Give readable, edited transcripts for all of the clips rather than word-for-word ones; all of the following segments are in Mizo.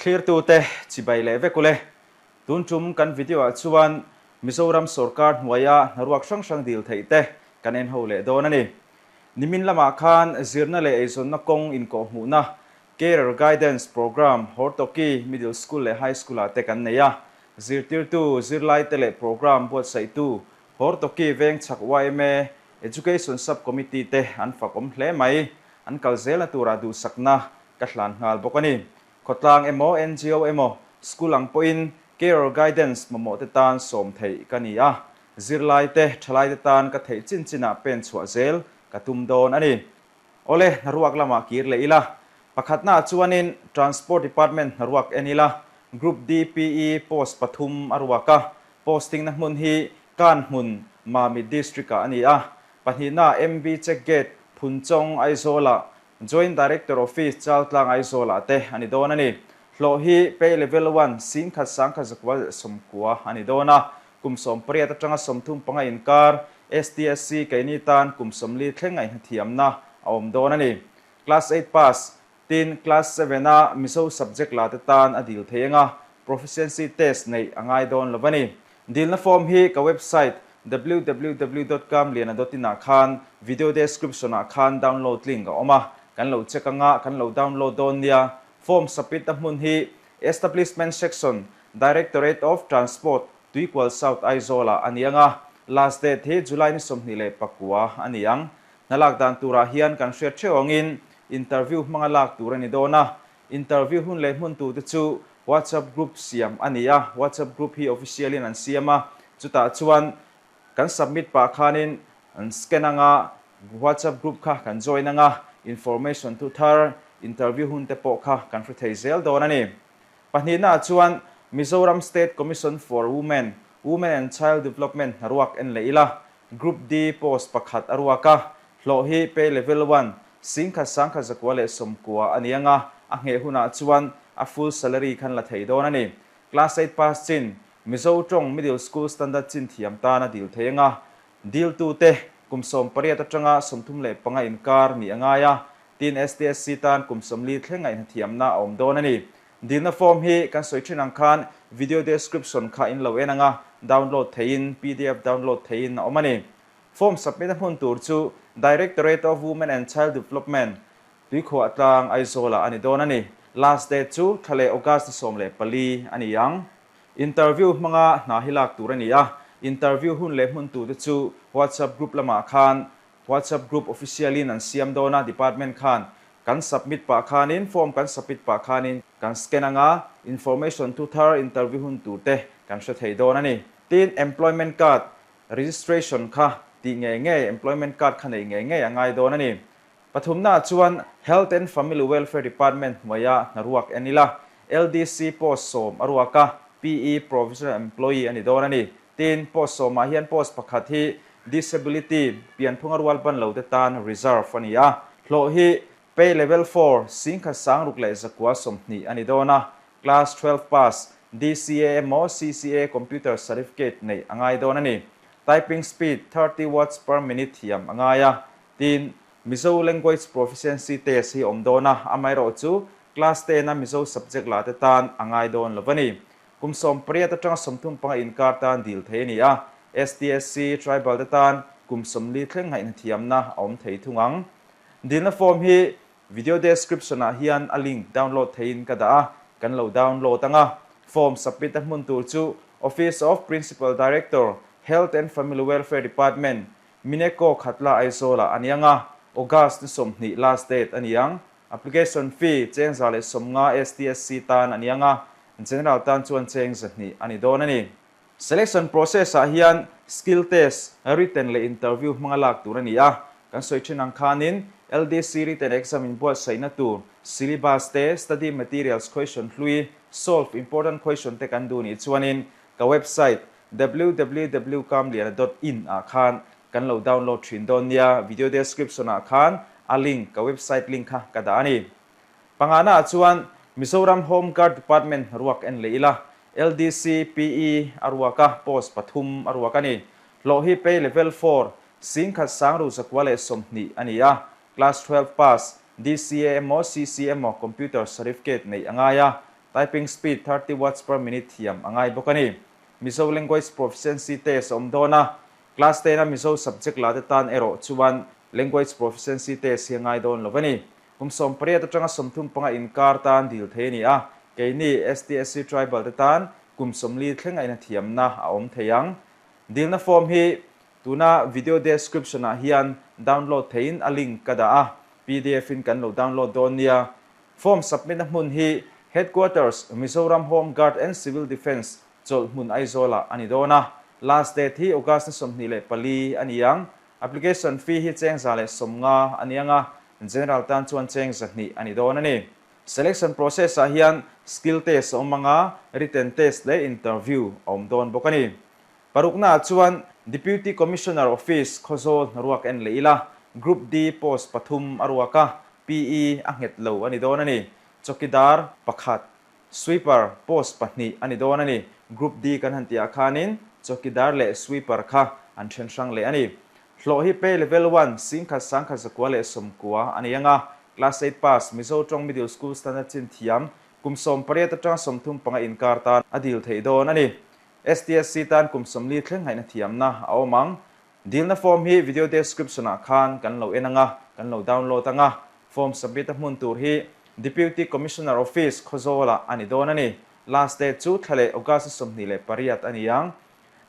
Thlirtute chibai leh vek ule. Tun tum kan video ah chuan Mizoram sorkar hnuaia hnaruak hrang hrang dil theih te kan en ho leh dawn a ni. Nimin lamah khan zirna leh eizawnna kawng inkawhhmuhna Career Guidance Programme Hortoki Middle School leh High School ah te kan nei a. Zirtirtu, zirlaite leh programme buatsaihtu Hortoki Vengchhak yma Education Sub Committee te an fakawm hle mai. An kal zelna turah duhsakna ka hlan nghal bawk a ni. Khawtlang emaw, ngo emaw, school ang pawhin Career Guidance mamawh te tan sawm theih ka ni a. Zirlai te, thalai te tan ka theih chin chinah pen chhuah zel ka tum dawn a ni. Awle, hnaruak lamah kir leh ila. Pakhatnaah chuanin Transport Department hnaruak en ila, Group DPE post pathum a ruak a, posting-na hmun hi Kanhmun, Mamit District-ah a ni a. Pahnihnaah MB Check Gate, Phunchawng, Aizawlah, Joint Director Office, Chaltlang, Aizawlah te a ni dawn a ni. Hlawh hi Pay Level One, 10,000 10,000 90 a ni dawn a. Kum 18 atanga 35 inkar, STSC keini tan kum 40 thleng ngaihhnathiamna a awm dawn a ni. Class Eight pass, Tin, Class Seven a Mizo subject la te tan a dil thei anga Proficiency Test neih a ngai dawn lo a ni. Dilna form hi ka website www dot kamliana dot in ah khan video description ah khan download link a awm a, kan lo check anga kan lo download dawn nia. Form submit na hmun hi Establishment Section, Directorate of Transport, Tuikual South Aizawl ah a ni anga, last date hi July ni 29 a ni ang. Hna lak dan turah hian kan hriat theuh angin interview hmanga lak tur a ni dawn a, interview hun leh hmun tute chu WhatsApp group siam a ni a, WhatsApp group hi official in an siam a, chutah chuan kan submit pah khanin an scan anga WhatsApp group kha kan join anga information thu thar interview hun te pawh kha kan hre thei zel dawn a ni. Pahnihnaah chuan Mizoram State Commission for Women, Women and Child Development hnaruak en leh ila, Group D post pakhat a ruak a, hlawh hi pay level one, 10,000 10,190 a ni anga, a ngheh hunah chuan a full salary khan la thei dawn a ni. Class eight pass chin, Mizo tawng middle school standard chin thiam tan a dil thei anga, diltute kum 18 atanga 35 inkar nih a ngai a, tin STSC tan kum 40 thleng ngaihhnathiamna a awm dawn a ni. Dilna form hi kan sawi thin ang khan video description kha in lo en anga download theihin pdf download theihin a awm a ni. Form submit a hmun tur chu Directorate of Women and Child Development, Tuikhuah Tlang, Aizawl ah a ni dawn a ni. Last date chu thla leh August ni 14 a ni ang. Interview hmanga hna hi lak tur a ni a, interview hun leh hmun tur te chu WhatsApp group lamah khan WhatsApp group official in an siam dawn a, department khan kan submit pah khanin form kan submit pah khanin kan scan anga information thu thar interview hun tur te kan hre thei dawn a ni. Tin, employment card registration kha tih ngei ngei employment card kha neih ngei ngei a ngai dawn a ni. Pathumnaah chuan Health and Family Welfare Department hnuaia hnaruak en ila, LDC post 10 a ruak a, PE Provisional Employee a ni dawn a ni. Tin, post sawmah hian post pakhat hi Disability, pianphunga rual ban lo te tan reserve a ni a. Hlawh hi Pay Level Four, 10,620 a ni dawn a. Class 12 pass, DCA emaw CCA computer certificate neih a ngai dawn a ni. Typing speed 30 words per minute thiam a ngai a. Tin, Mizo Language Proficiency Test hi awm dawn a, amaherawhchu Class 10 a Mizo subject la te tan a ngai dawn lo a ni. Kum 18 atanga 35 inkar tan dil thei a ni a, STSC, Tribal te tan kum 40 thleng ngaihhnathiamna a awm thei thung ang. Dilna form hi video description ah hian a link download theiin ka dah a, kan lo download ang a. Form submit a hmun tur chu Office of Principal Director, Health and Family Welfare Department, Mineko Khatla Aizawl ah a ni ang a, August ni 20 last date a ni ang. Application fee cheng 150 STSC tan a ni ang a, General tan chuan cheng 200 a ni dawn a ni. Selection process ah hian skill test, written leh interview hmanga lak tur a ni a. Kan sawi thin ang khanin LDC written exam inbuatsaihna tur syllabus te, study materials question hlui, solve important question te kan duh nih chuanin ka website www.kamliana dot in ah khan kan lo download thin dawn nia, video description ah khan a link ka website link kha ka dah a ni. Pangana ah chuan Mizoram Home Guard Department ruak en leh ila, LDC, PE a ruak a, post pathum a ruak a ni. Hlawh hi pay level four, 10,620 a ni a, class 12 pass, DCA emaw CC emaw computer certificate neih a ngai a. Typing speed 30 words per minute thiam a ngai bawk a ni. Mizo Language Proficiency Test a awm dawn a, Class 10 a Mizo subject la te tan erawh chuan Language Proficiency Test hi a ngai dawn lo a ni. Kum 18 atanga 35 inkar tan dil thei a ni a, keini STSC Tribal te tan kum 40 thleng a inathiamna a awm thei ang. Dilna form hi tuna video description ah hian download theiin a link ka dah a, pdf in kan lo download dawn nia. Form submit na hmun hi Headquarters, Mizoram Home Guard and Civil Defence, Chawlhhmun Aizawl ah a ni dawn a. Last date hi August ni 24 a ni ang. Application fee hi cheng 150 a ni ang a, General tan chuan cheng 200 a ni dawn a ni. Selection process ah hian skill test a awm ang a, written test leh interview a awm dawn bawk a ni. Parukna ah chuan Deputy Commissioner Office Khawzawl hnaruak en leh ila, Group D post pathum a ruak a, PE a nghet lo a ni dawn a ni. Chawkidar pakhat, Sweeper post pahnih a ni dawn a ni. Group D kan han tih ah khanin Chawkidar leh Sweeper kha an then hrang leh a ni. Hlawh hi pay level one, 1,190 a ni ang a, Class 8 pass, Mizo tawng Middle School Standard chin thiam, kum 18 atanga 35 inkar tan a dil theih dawn a ni. STSC tan kum 40 thleng ngaihna thiamna a awm ang. Dilna form hi video description ah khan kan lo en ang a, kan lo download ang a. Form submit a hmun tur hi Deputy Commissioner Office, Khawzawl ah a ni dawn a ni. Last date chu thla leh August ni 28 a ni ang.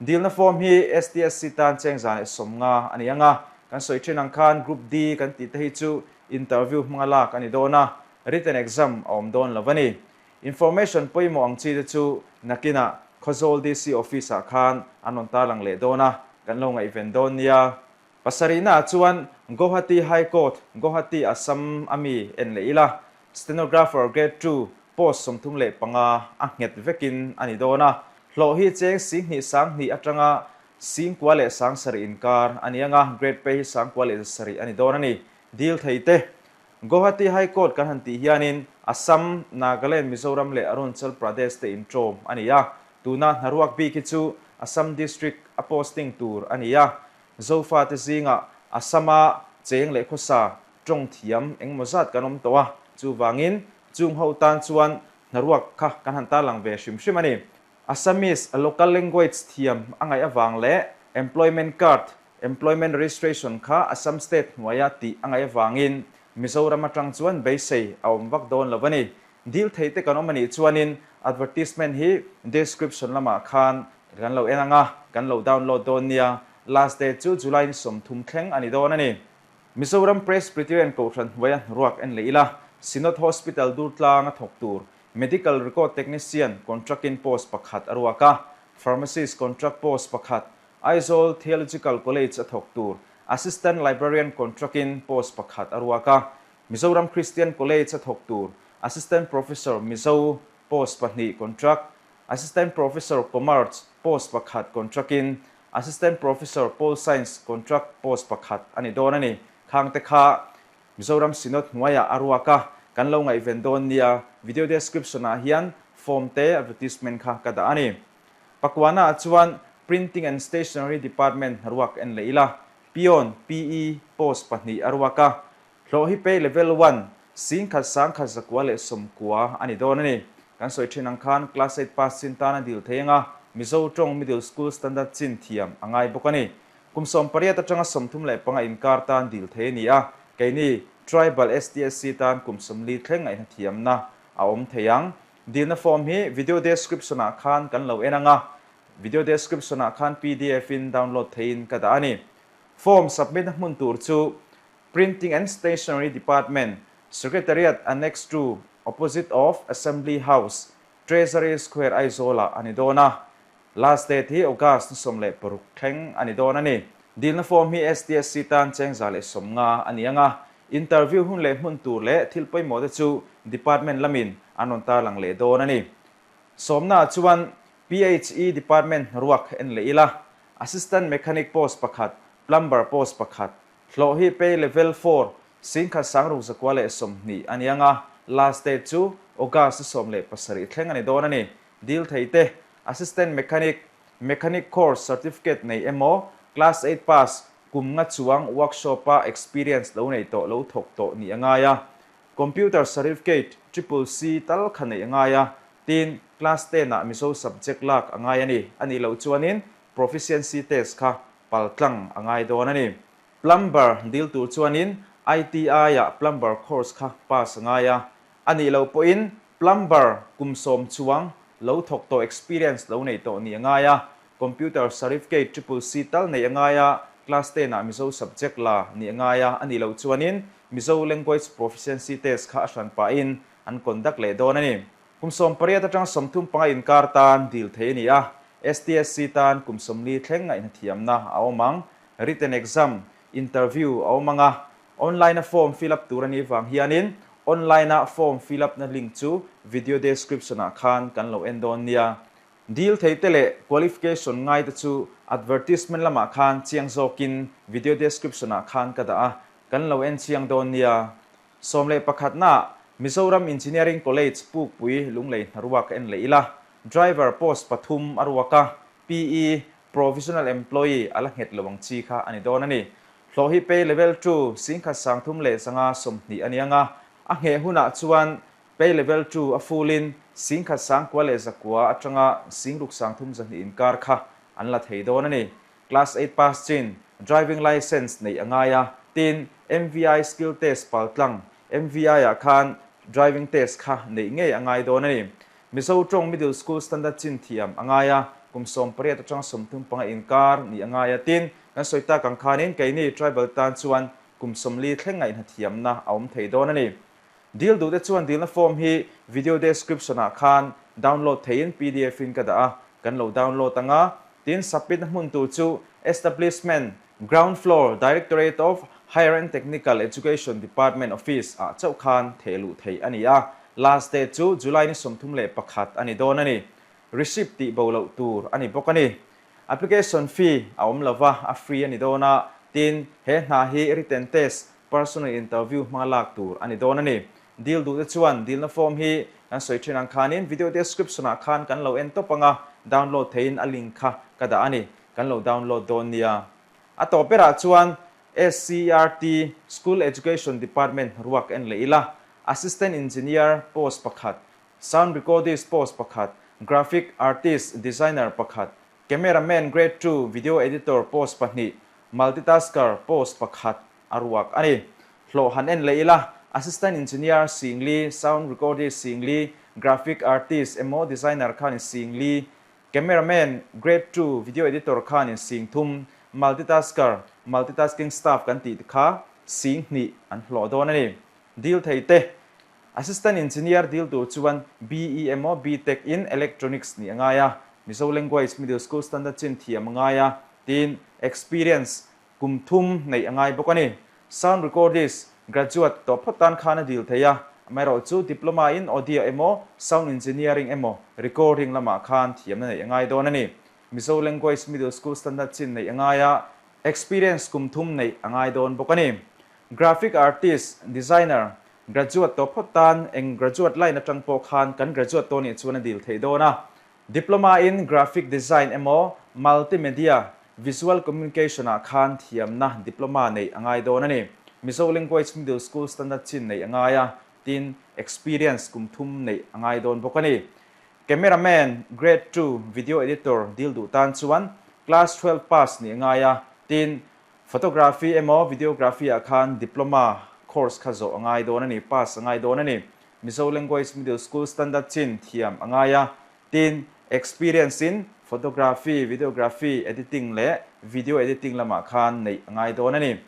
Dilna form hi STSC tan cheng 150 a ni ang a. Kan sawi thin ang khan Group D kan tih te hi chu interview hmanga lak a ni dawn a, written exam a awm dawn lo a ni. Information pawimawh ang chi te chu nakinah Khawzawl DC Office ah khan an rawn tarlang leh dawn a, kan lo ngaihven dawn nia. Pasarihna ah chuan Guwahati High Court, Guwahati, Assam a mi en leh ila, Stenographer Grade 2 post 35 a nghet vekin a ni dawn a. Hlawh hi cheng 2,200 atanga 9,700 inkar a ni ang a, grade pay hi 9,700 a ni dawn a ni. Dil thei te. Guwahati High Court kan han tih hianin Assam, Nagaland, Mizoram leh Arunachal Pradesh te inṭawm a ni a. Tuna hnaruak bik hi chu Assam District a posting tur a ni a. Zofate zingah Assam-a cheng leh khawsa tawng thiam engemaw zat kan awm tawh a, chuvangin chung ho tan chuan hnaruak kha kan han tarlang ve hrim hrim a ni. Assamese local language thiam a ngaih avang leh Employment Card, Employment Registration kha Assam State hnuaia tih a ngaih avangin Mizoram atang chuan beisei a awm vak dawn lo a ni. Dil thei te kan awm a nih chuanin advertisement hi description lamah khan kan lo en ang a, kan lo download dawn nia. Last date chu July ni 30 thleng a ni dawn a ni. Mizoram Presbyterian Kohhran hnuaia hnaruak en leh ila, Synod Hospital Durtlang a thawk tur Medical Record Technician contract in post pakhat a ruak a, Pharmacist contract post pakhat, Aizawl Theological College a thawk tur Assistant Librarian contract in post pakhat a ruak a, Mizoram Christian College a thawk tur Assistant Professor Mizo post pahnih contract, Assistant Professor Commerce post pakhat contract in Assistant Professor Pol Science contract post pakhat a ni dawn a ni. Khang te kha Mizoram Synod hnuaiah a ruak a, kan lo ngaihven dawn nia. Video description ah hian form te advertisement kha ka dah a ni. Pakuana ah chuan Printing and Stationery Department hnaruak en leh ila, Peon, PE, post pahnih a ruak a. Hlawh hi pay level one, 1,190 a ni dawn a ni. Kan sawi thin ang khan class 8 pass chin tan a dil thei ang a, Mizo tawng middle school standard chin thiam a ngai bawk a ni. Kum 18 atanga 35 inkar tan dil thei a ni a, keini Tribal STSC tan kum 40 thleng ngaihna thiamna a awm thei ang. Dilna form hi video description ah khan kan lo en ang a, video description ah khan pdf in download theiin ka dah a ni. Form submit na hmun tur chu Printing and Stationery Department, Secretariat Annex 2, opposite of Assembly House, Treasury Square Aizawl ah a ni dawn a. Last date hi August ni 16 thleng a ni dawn a ni. Dilna form hi STSC tan cheng 150 a ni ang a. Interview hun leh hmun tur leh thil pawimawh te chu Department lamin an rawn tarlang leh dawn a ni. Sawmna ah chuan PHE Department hnaruak en leh ila, Assistant Mechanic post pakhat, Plumber post pakhat, hlawh hi pay level 4, 1,620 a ni ang a, last date chu August ni 17 thleng a ni dawn a ni. Dil thei te, Assistant Mechanic, Mechanic course certificate nei emaw, Class 8 pass, kum nga chuang workshop a experience lo nei tawh lo thawk tawh nih a ngai a. Computer certificate, Triple C tal kha neih a ngai a. Tin, Class ten-ah Mizo subject lak a ngai a ni. A nih loh chuanin Proficiency test kha paltlang a ngai dawn a ni. Plumber dil tur chuanin ITI-ah plumber course kha pass a ngai a. A nih loh pawhin plumber kum sawm chuang lo thawk tawh experience lo nei tawh nih a ngai a. Computer certificate triple C tal neih a ngai a, class ten-ah Mizo subject la nih a ngai a, a nih loh chuanin Mizo language proficiency test kha a hran pahin an conduct leh dawn a ni. Kum 18 atang 35 inkar tan dil thei a ni a, STSC tan kum 40 thleng ngaihna thiamna a awm ang. Written exam, interview a awm ang a, online-a form fill up tur a nih vang hianin online-a form fill up-na link chu video description-ah khan kan lo en dawn nia. Dil theite leh qualification ngaite chu advertisement lamah khan chiang zawkin video description-ah khan ka dah a, kan lo en chiang dawn nia. 11 na Mizoram Engineering College Pukpui Lunglei hnaruak en leh ila, Driver post pathum a ruak a, PE, Provisional Employee, a la nghet lo ang chi kha a ni dawn a ni. Hlawh hi pay level 2, 1320 a ni ang a, a ngheh hunah chuan pay level 2 a full-in 19,900 atanga 6320 inkar kha an la thei dawn a ni. Class 8 pass chin, driving licence neih a ngai a, tin, MVI skill test paltlang, MVI-ah khan driving test kha neih ngei a ngai dawn a ni. Mizo tawng middle school standard chin thiam a ngai a, kum 18 atanga 35 inkar nih a ngai a, tin, kan sawi tak ang khanin keini tribal tan chuan kum 40 thleng ngaihna thiamna a awm thei dawn a ni. Dil duhte chuan dilna form hi video description-ah khan download theiin PDF-in ka dah a, kan lo download ang a, tin submit-na hmun tur chu Establishment, Ground Floor, Directorate of Higher and Technical Education Department Office ah chauh khan theh luh theih a ni a, last date chu July ni 31 a ni dawn a ni. Receipt tih bo loh tur a ni bawk a ni. Application fee a awm lova, a free a ni dawn a, tin he hna hi written test, personal interview hmanga lak tur a ni dawn a ni. Dil duhte chuan dilna form hi kan sawi thin ang khanin video description ah khan kan lo en tawp ang a, download theihin a link kha ka dah a ni. Kan lo download dawn nia. A tawp berah chuan SCERT, School Education Department ruak en leh ila, Assistant Engineer post pakhat, Sound Recordist post pakhat, Graphic Artist Designer pakhat, Cameraman Grade 2, Video Editor post pahnih, Multitasker post pakhat a ruak a ni. Hlawh han en leh ila, Assistant Engineer 4000, Sound Recordist 4000, Graphic Artist emaw Designer khanin 4000, Cameraman, Grade 2, Video Editor khanin 3000, Multitasker, Multitasking Staff kan tih te kha 2000 an hlawh dawn a ni. Dil thei te, Assistant Engineer dil tur chuan BE emaw BTech in Electronics nih a ngai a, Mizo Language Middle School Standard chin thiam a ngai a, tin experience kum thum neih a ngai bawk a ni. Sound Recordist, Graduate tawh phawt tan khan a dil thei a, amaherawhchu Diploma in Audio emaw Sound Engineering emaw Recording lamah khan thiamna neih a ngai dawn a ni. Mizo Language Middle School Standard chin neih a ngai a, experience kum thum neih a ngai dawn bawk a ni. Graphic Artist, Designer, Graduate tawh phawt tan eng graduate line atang pawh khan kan graduate tawh nih chuan a dil theih dawn a. Diploma in Graphic Design emaw Multimedia, Visual Communication ah khan thiamna diploma neih a ngai dawn a ni. Mizo Language Middle School Standard chin neih a ngai a, tin experience kum thum neih a ngai dawn bawk a ni. Cameraman, Grade 2, Video Editor dil duh tan chuan Class 12 pass nih a ngai a, tin Photography emaw Videography ah khan Diploma course kha zawh a ngai dawn a ni, pass a ngai dawn a ni. Mizo Language Middle School Standard chin thiam a ngai a, tin experience in Photography, Videography, Editing leh Video Editing lamah khan neih a ngai dawn a ni.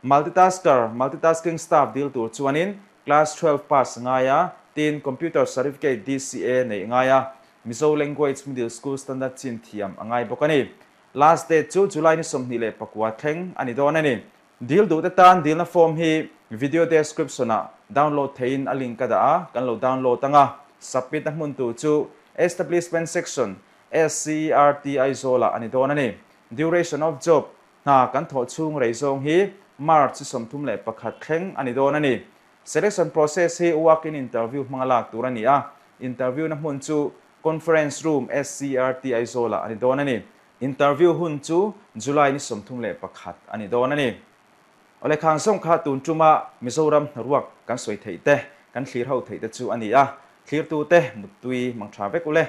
Multitasker, Multitasking staff dil tur chuanin Class 12 pass a ngai a, tin Computer Certificate DCA neih a ngai a, Mizo Language Middle School Standard chin thiam a ngai bawk a ni. Last date chu July ni 29 thleng a ni dawn a ni. Dil duhte tan dilna form hi video description ah download theihin a link ka dah a, kan lo download ang a. Submit a hmun tur chu Establishment Section, SCERT Aizawl ah a ni dawn a ni. Duration of job, hna kan thawh chhung rei zawng hi March 31 thleng a ni dawn a ni. Selection process hi walk-in interview hmanga lak tur a ni a, interview na hmun chu Conference Room, SCERT Aizawl ah a ni dawn a ni. Interview hun chu July ni 31 a ni dawn a ni. Awle khang zawng kha tun tuma Mizoram hnaruak kan sawi theih te, kan thlir ho theih te chu a ni a. Thlirtute muttui mang tha vek ule.